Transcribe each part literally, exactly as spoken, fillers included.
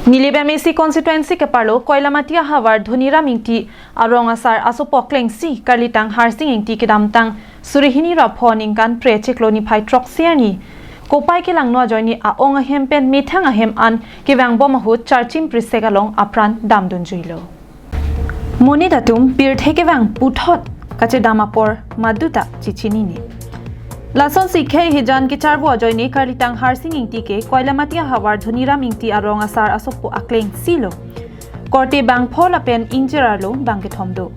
Nilip M A C constituency keparlo Koilamati ahavar Dhoniram Ingti arong asar asopo aklengsi Karlitang Harsing Ingti kedamtang suri hini ra pho ningkan phre chiklo niphai throksi arni kopai kelangno ajoine a-ong ahem pen methang ahem an kevangbom ahut charchim prisek along apran damdunjuilo. Monit atum pirthe kevang puthot kachedam apor maduta chichinine. Lasonsi khei hijan kecharvo ajoine Karlitang Harsing Ingti ke Koilamati ahavar Dhoniram Ingti arong asar asopo aklengsilo. Korte bangpho lapen ingjir arlo bangkethom do.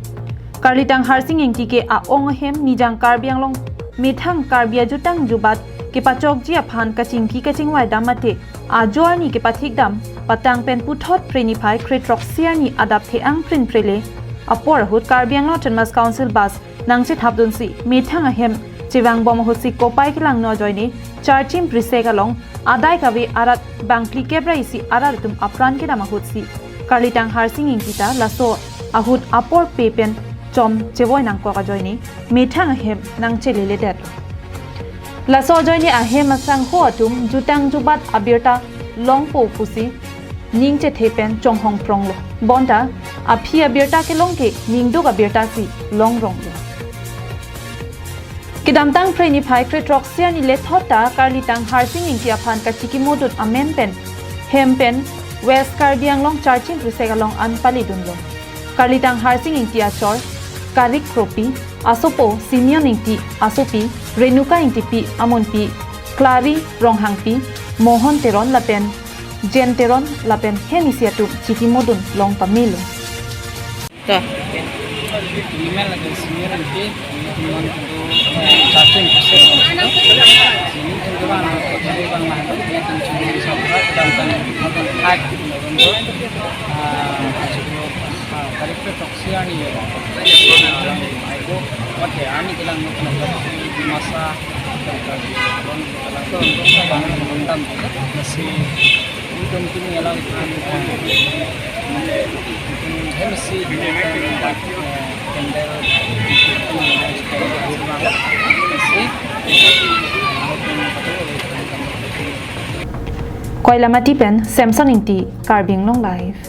Karlitang Harsing Ingti ke a-ong ahem Nijang Karbi Anglong methang Karbi ajutang jubat kepachokji aphan kachingki kachingvai dam mate ajo arni kepathik dam patang pen puthot phre niphai kre throksi arni adap the-ang prin phrele apor ahut Karbi Anglong Autonomous Council bus nangchethapdunsi methang ahem chevangbom ahutsi kopai kelangno ajoine charchim prisek along adai kave arat bangphli kep ra isi arat atum apran kedam ahutsi Karlitang Harsing Ingti ta laso ahut apor pe pen chom chevoi nangkok ajoine methang ahem nangcheleledet. Laso ajoine ahem asangho atum jutang jubat abirta longpo pusi ning chethe pen chonghong pronglo. Bonta aphi abirta kelong ke ningduk abirta si longronglo. Kedamtang phre niphai kre throksi arni lethot ta Karlitang Harsing Ingti aphan kachikimodun amen pen hem pen West Karbi Anglong charchim prisek along an palidunlo. Karlitang Harsing Ingti achor Karik Kropi, asopo Simeon Ingti, asopi Renuka Ingtipi amonpi Klari Ronghangpi, Mohon Teron lapen Jen Teron lapen hem isi atum chikimodun long pamelo. Ta. Email lagi senior nanti, teman itu, eh, satu yang khusus. Sini tentu kan, jadi bang lah, dia tentu bisa berat dan dan dan hak untuk, ah, cukup, ah, kali itu toksi ani ya. Ayo, oke, ani bilang untuk masa masih Koilamati pen Samson Ingti, Karbi Anglong Live.